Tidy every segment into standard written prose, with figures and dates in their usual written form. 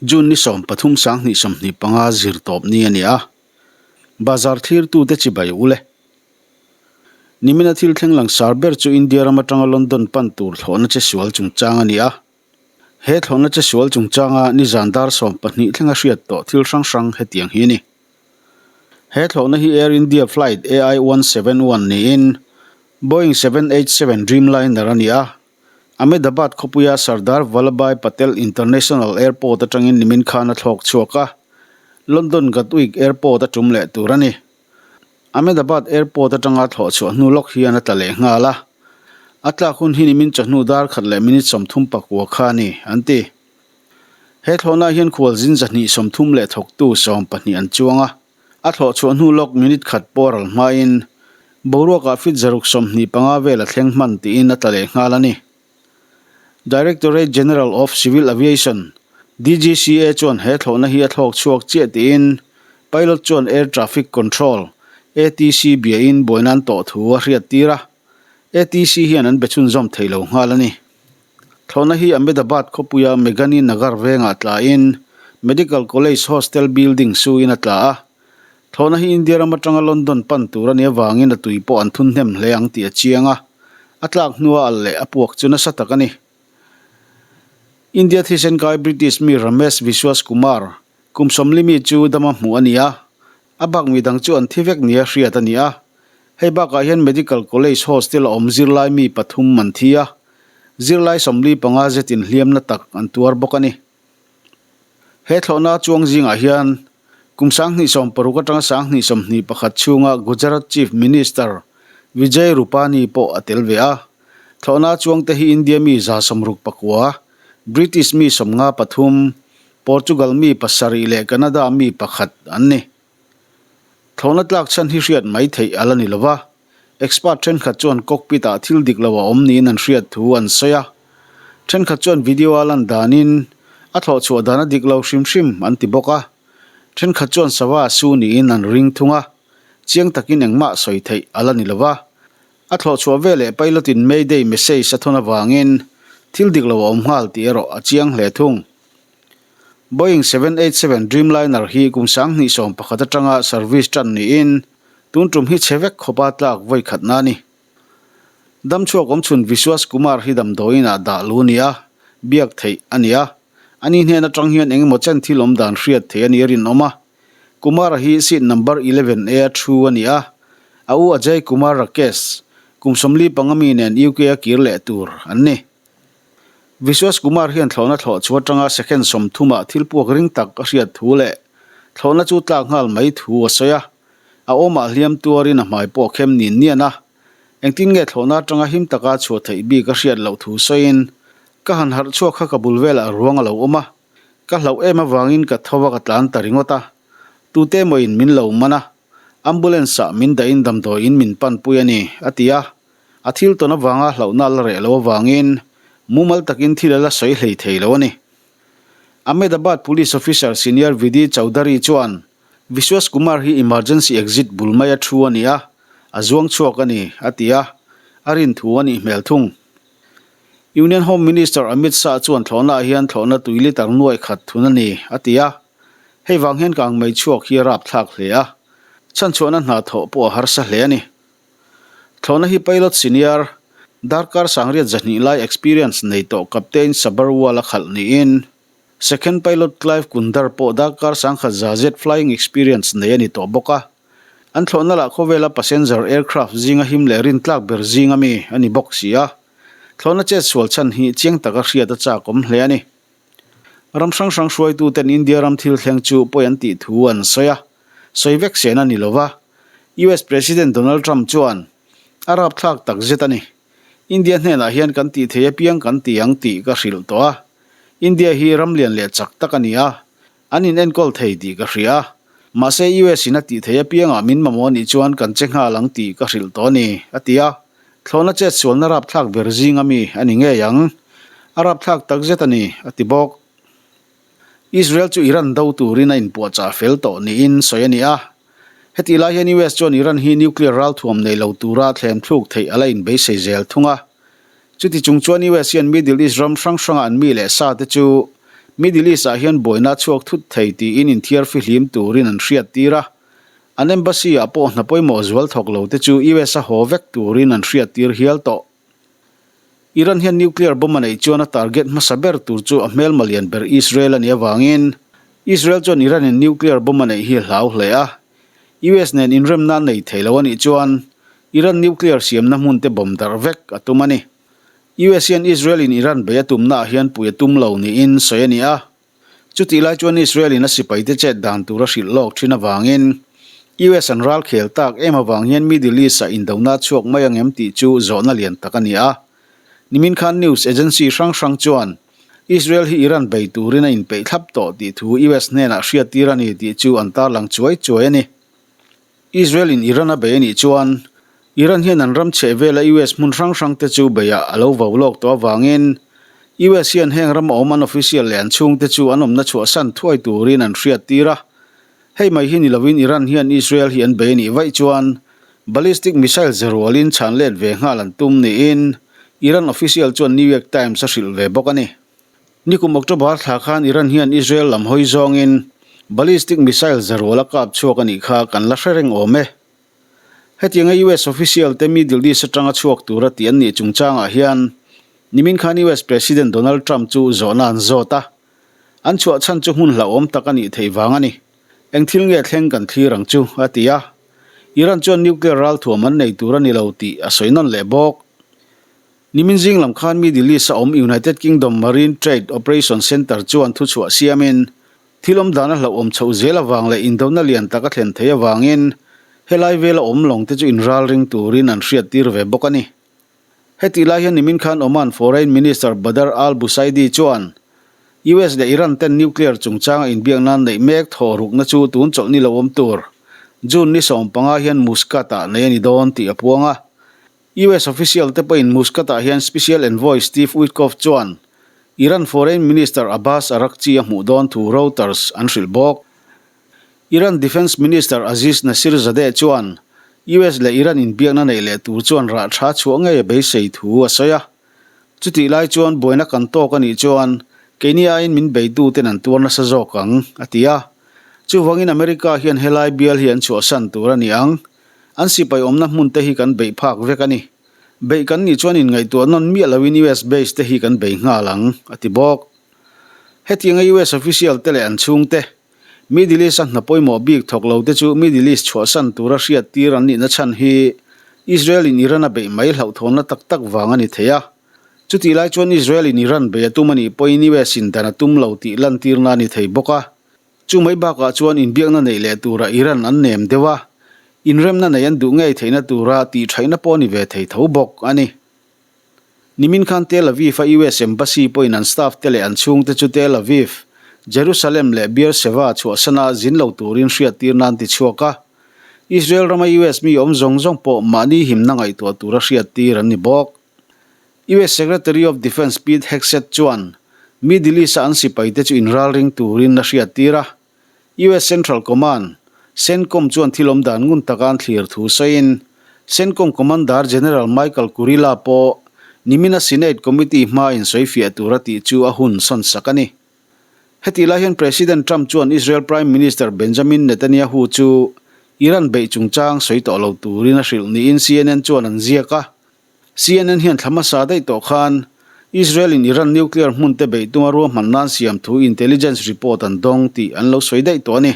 June ni 13 2025 zirtawp ni a ni a, bazar thlirtute chibai u le. Nimina thil thleng langsar ber chu India ram atanga London pan tur thlawhna che sual chungchang a ni a. He thlawhna che sual chungchanga nizan dar 12 thlenga hriat tawh thil hrang hrang hetiang hi a ni. He thlawhna hi Air India flight AI 171 niin Boeing 787 Dreamliner a ni a. Ahmedabad khawpuia Sardar Vallabhbhai Patel International Airport atangin nimin khan a thlawk chhuak a, London Gatwick Airport a tum leh tur a ni. Ahmedabad Airport atanga thlawh chhuah hnu lawk hian a tla leh nghal a, a tlak hun hi nimin chawhnu dar khat leh minute 34 kha a ni, an ti. He thlawhnaah hian khualzin 230 leh thawktu 12 an chuang a. A thlawh chhuah hnu lawk minute khat pawh ral hmain boruakah feet 125 vel a thleng hman tiin a tla leh nghal a ni. Directorate General of Civil Aviation, DGCA, chuan he thlawhna hi a thlawk chhuak chiah tiin pilot chuan Air Traffic Control, ATC, biain buaina an tawh thu a hriattir a, ATC hian an be chhunzawm thei lo nghal a ni. Thlawhna hi Ahmedabad khawpuia Meghani Nagar vengah tlain Medical College Hostel building suin a tla a. Thlawhna hi India ram atanga London pan tur a nih avangin a tui pawh an thun hnem hle ang tih a chiang a, a tlak hnua alh leh a puak chu nasa tak a ni. India thisen kai British mi Ramesh Vishwas Kumar, kum 40 mi chu dama hmuh a ni a, A bak mi dang chu an thi vek nia hriat a ni a. Hei bakah hian Medical College Hostel a awm zirlai mi pathum an thi a, zirlai 45 zetin hliamna tak an tuar bawk a ni. He thlawhna chuang zingah hian kum 2016 atanga 2021 chhunga Gujarat Chief Minister Vijay Rupani pawh a tel ve a. Thlawhna chuangte hi India mi 69, British mi 53, Portugal mi pasarih leh Canada mi pakhat an ni. Thlawhna tlak chhan hi hriat mai theih a la ni lova, expert thenkhat chuan cockpit ah thil dik lo a awm niin an hriat thu an sawi a. Thenkhat chuan video a lan danin a thlawh chhuah dan a dik lo hrim hrim an ti bawk a. Thenkhat chuan sava su niin an ring thung a, chiang takin engmah sawi theih a la ni lova. A thlawh chhuah veleh pilot in Mayday message a thawn avangin thil dik lo a awm nghal tih erawh a chiang hle thung. Boeing 787 Dreamliner hi kum 2011 atanga service tan niin tun tum hi chhe vek khawpa tlak vawi khatna a ni. Damchhuak awmchhun Vishwas Kumar hi damdawiin ah dah lu a ni a, biak theih a ni a. Ani hnen atang hian engemaw chen thil awm dan hriat theih a nih a rinawm a. Kumar-a hi seat number 11 A a thu a ni a, a u Ajay Kumar Rakesh, kum 45 mi nen UK a kir leh tur an ni. Vishwas Kumar hian thlawhna thlawh chu atanga second 30 ah thil puak ring tak a hriat thu leh thlawhna chu tlak nghal mai thu a sawi a, a awmah hliam tuarin a hmai pawh a khem nin nian a, engtin nge thlawhna atanga him taka chhuah theih bik a hriat loh thu sawiin, Ka han harh chhuak kha ka bul velah ruang a lo awm a, Ka hlauh em avangin ka tho a ka tlan ta ringawt a, tute emaw in min lo man a, ambulance ah min dahin damdawiin min panpui a ni, a ti a. A thil tawn avanga hlauhna a la reh lo avangin mumal takin thil a la sawi hlei thei lo a ni. Ahmedabad Police Officer Senior Vidhi Chaudhary chuan Vishwas Kumar hi emergency exit bul maia thu a ni a, a zuang chhuak a ni, a ti a, a rin thu a nih hmel thung. Union Home Minister Amit Shah chuan thlawhnaah hian thlawhna tui litre nuai khat thun a ni, a ti a. Hei vang hian kang mei chhuak hi a rapthlak hle a, chhanchhuahna hna thawh pawh a harsa hle a ni. Thlawhna hi pilot senior, darkar 920 lai experience nei tawh Captain Sabharwal a khalh niin, second pilot Clive Kundar pawh darkar 1100 zet flying experience nei a ni tawh bawk a. An thlawhna lah khawvela passenger aircraft zinga him leh rintlak ber zinga mi a ni bawk si a. Thlawhna chet sual chhan hi chiang taka hriat a chak awm hle a ni. Ram hrang hrang hruaituten India ram thil thleng chu pawi an tih thu an sawi a, sawi vek sen a ni lo va. US President Donald Trump chuan, A rapthlak tak zet a ni. India hnenah hian kan tih thei apiang kan ti ang tih ka hrilh tawh a. India hi ram lian leh chak tak a ni a, An in enkawl thei tih ka hria a, mahse US in a tih thei apiangah min mamawh anih chuan kan che nghal ang tih ka hrilh tawh a ni, a ti a. Thlawhna chet sualna rapthlak ber zinga mi a ni ngei ang. A rapthlak takzet a ni, a ti bawk. Israel chu Iran do turin a inpuahchah fel tawh niin sawi a ni a. Hetih lai hian US chuan Iran hi nuclear ralthuam nei lo tura thlem thluk theih a la inbeisei zel thung a. Chuti chung chuan US hian Middle East ram hrang hranga an mi leh sa te chu Middle East-ah hian buaina a chhuak thut thei tiin inthiar fihlim turin an hriattir a. An embassy-ah pawh hna pawimawh zual thawk lo te chu US-a haw vek turin an hriattir hial tawh. Iran hian nuclear bomb a neih chuan a target hmasa ber tur chu a hmelma lian ber Israel a nih avangin Israel chuan Iran-in nuclear bomb a neih hi a hlau hle a. US nen inremna an nei thei lo a nih chuan Iran nuclear siamna hmun te bomb darh vek a tum a ni. US hian Israel-in Iran bei a tumnaah hian pui a tum lo niin sawi a ni a. Chutih lai chuan Israel-in a sipaite chet dan tur a hrilh lawk thin avangin US an ral khel tak em avang hian Middle East-ah indona a chhuak mai ang em tih chu zawhna lian tak a ni a. Nimin khan news agency hrang hrang chuan Israel hi Iran bei turin a inpeih thlap tawh tih thu US hnenah hriattir a ni tih chu an tarlang chuai chuai a ni. Israel-in Iran a bei a nih chuan Iran hian an ram chheh vela US hmun hrang hrang te chu beiah a lo vau lawk tawh avangin US hian heng ram a awm an official leh an chhungte chu an awmna chhuahsan thuai turin an hriattir a. Hei mai hi ni lovin Iran hian Israel hi an bei a nih vaih chuan ballistic missile ze rualin chhan let ve nghal an tum niin Iran official chuan New York Times a hrilh ve bawk a ni. Nikum October thla khan Iran hian Israel lam hawi zawngin ballistic missile ze rual a kap chhuak a nih kha kan la hre reng awm e. Hetianga US official te Middle East atanga chhuak tura tih an nih chungchangah hian nimin khan US President Donald Trump chu zawhna an zawt a. An chhuah chhan chu hmun hlauhawm tak a nih theih vang a ni. Eng thil nge thleng kan thlir ang chu, a ti a. Iran chuan nuclear ralthuam an nei tur a ni lo tih a sawi nawn leh bawk. Nimin zing lam khan Middle East a awm United Kingdom Marine Trade Operation Centre chuan thuchhuah siamin thil awm dan a hlauhawm chhoh zel avang leh indona lian tak a thlen theih avangin helai vela awm lawng te chu inralring turin an hriattir ve bawk a ni. Hetih lai hian nimin khan Oman Foreign Minister Badr al-Busaidi chuan US leh Iran ten nuclear chungchanga inbiak nan neih mek thaw rukna chu tun chawlh ni lo awm tur June ni 15 hian Muscat-ah nei a ni dawn tih a puang a. US official te pawhin Muscat-ah hian Special Envoy Steve Witkoff chuan Iran Foreign Minister Abbas Araghchi a hmuh dawn thu Reuters an hrilh bawk. Iran Defence Minister Aziz Nasirzadeh chuan US leh Iran inbiakna neih leh tur chuan rah tha chhuah ngei a beisei thu a sawi a. Chutih lai chuan buaina kan tawk a nih chuan keini aiin min beituten an tuar nasa zawk ang, a ti a. Chuvangin America hian helai bial hi an chhuahsan tur a ni ang. An sipai awmna hmun te hi kan beih phak vek a ni. Beih kan nih chuan inngaihtuah nawn miah loin US base te hi kan bei nghal ang, a ti bawk. Hetianga US official te leh an chhungte, Middle East-a hna pawimawh bik thawk lo te chu Middle East chhuahsan tura hriattir an nihna chhan hi Israel-in Iran a beih mai hlauhthawnna tak tak vang a ni thei a. Chutih lai chuan Israel-in Iran beih a tum a nih pawhin US-in dan a tum lo tih lantirna a ni thei bawk a. Chu mai bakah chuan inbiakna neih leh tura Iran an nem deuh a, inremna neih an duh ngei theihna tura tihṭhaihna pawh a ni ve thei tho bawk a ni. Nimin khan Tel Aviv-a US Embassy pawhin an staff te leh an chhungte chu Tel Aviv, Jerusalem leh Beersheva chhuahsana zin lo turin hriattir nan ti chhuak a. Israel rama US mi awm zawng zawng pawh mahni himna ngaihtuah tura hriattir an ni bawk. US Secretary of Defence Pete Hegseth chuan Middle East-a an sipaite chu inralring turin a hriattir a. US Central Command, CENTCOM, chuan thil awm dan ngun taka an thlir thu sawiin, CENTCOM Commander General Michael Kurilla pawh nimina Senate Committee hmaa insawifiah tura tih chu a hun sawn sak a ni. Hetih lai hian President Trump chuan Israel Prime Minister Benjamin Netanyahu chu Iran beih chungchang sawi tawh lo turin a hrilh niin CNN chuan an ziak a. CNN hian thla hmasa daih tawh khan Israel-in Iran nuclear hmun te beih tuma ruahman nan siam thu intelligence report an dawng tih an lo sawi daih tawh a ni.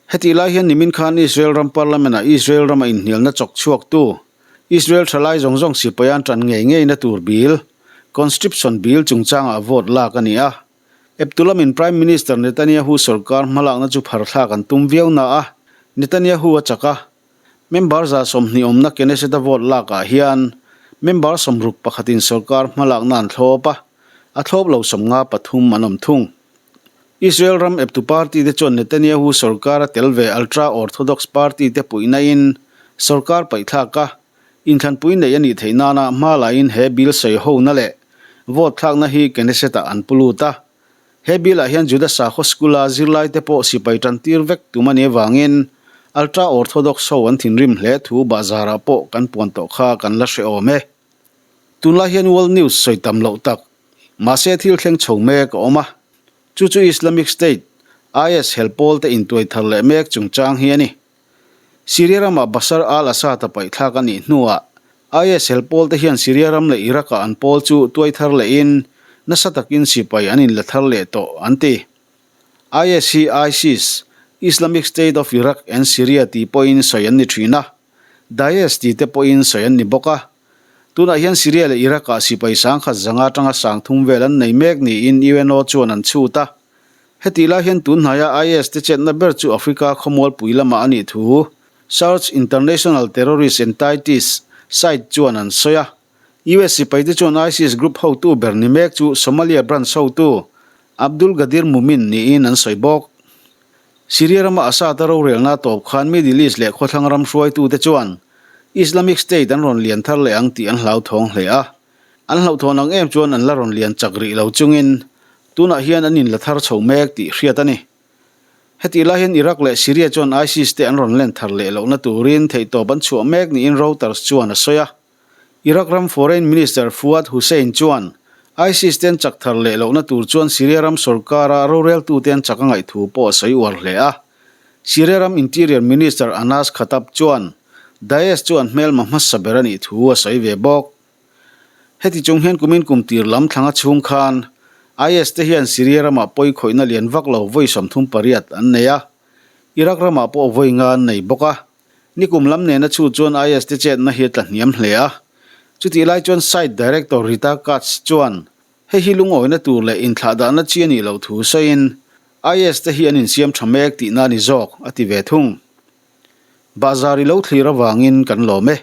Hetih lai hian nimin khan Israel ram parliament-ah Israel rama inhnialna chawk chhuaktu Israel thalai zawng zawng sipai an tan ngei ngeina tur bill, conscription bill chungchangah vote lak a ni a. Eptu lamin Prime Minister Netanyahu sorkar hmalakna chu pharthlak an tum viau na a, Netanyahu a chak a, Member 120 awmna Knesset-a vote lakah hian member 61 in sorkar hmalakna an thlawp a, a thlawp lo 53 an awm thung. Israel ram eptu party te chuan Netanyahu sorkar a tel ve ultra-Orthodox party te puihnain sorkar paihthlak a, inthlanpui neih a nih theih nana hma lain he bill sawi hona leh vote thlakna hi Knesset-ah an pu lut a. He bill-ah hian Juda sakhaw school-a zirlaite pawh sipai tantir vek tum a nih avangin Ultra-Orthodox ho an thinrim hle thu bahzarah pawh kan puan tawh kha kan la hre awm e. Tunlai hian World News sawi tam loh tak. Mahse thil thleng chho mek a awm a, chu chu Islamic State, IS, hel pawl te intuai thar leh mek chungchang hi a ni. Syria ramah Bashar al-Assad a paihthlak a nih hnuah IS hel pawl te hian Syria ram leh Iraq-ah an pawl chu tuai thar lehin nasa takin sipai an inla thar leh tawh an ti. IS hi ISIS, Islamic State of Iraq and Syria tih pawhin sawi an ni thin a, Daesh tih te pawhin sawi an ni bawk a. Tunah hian Syria leh Iraq-ah sipai sangkhat zanga atanga sangthum vel an nei mek niin UNO chuan an chhut a. Hetih lai hian tun hnaia IS te chetna ber chu Africa khawmualpui lamah a nih thu Search International Terrorist Entities site chuan an sawi a. US sipaite chuan ISIS group hotu ber ni mek chu Somalia branch hotu Abdul Gadir Mumin niin an sawi bawk. Syria rama Assad-a rorelna tawp khan Middle East leh khawthlang ram hruaitute chuan Islamic State an rawn lian thar leh ang tih an hlauthawng hle a. An hlauhthawn ang em chuan an la rawn lian chak rih lo chungin tunah hian an inla thar chho mek tih hriat a ni. Hetih lai hian Iraq leh Syria chuan ISIS te an rawn len thar leh lohna turin theihtawp an chhuah mek niin Reuters chuan a sawi a. Iraq ram Foreign Minister Fuad Hussein chuan ISIS te an chak thar leh lohna tur chuan Syria ram sorkara roreltute an chak a ngaih thu pawh a sawi uar hle a. Syria ram Interior Minister Anas Khattab chuan Daesh chu an hmelma hmasa ber a nih thu a sawi ve bawk. Heti chung hian kumin kum tir lam thlanga chhung khan IS te hian Syria ramah pawi khawihna lian vak lo vawi 38 an nei a, Iraq ramah pawh vawi nga an nei bawk a. Nikum lam nena chhut chuan IS te chetna hi a tla hniam hle a. Chutih lai chuan Site Director Rita Katz chuan hei hi lungawina tur leh inthlahdahna chi a nih loh thu sawiin IS te hi an insiam tha mek tihna a ni zawk a ti ve thung. Bahzar i lo thlir avangin kan lawm e.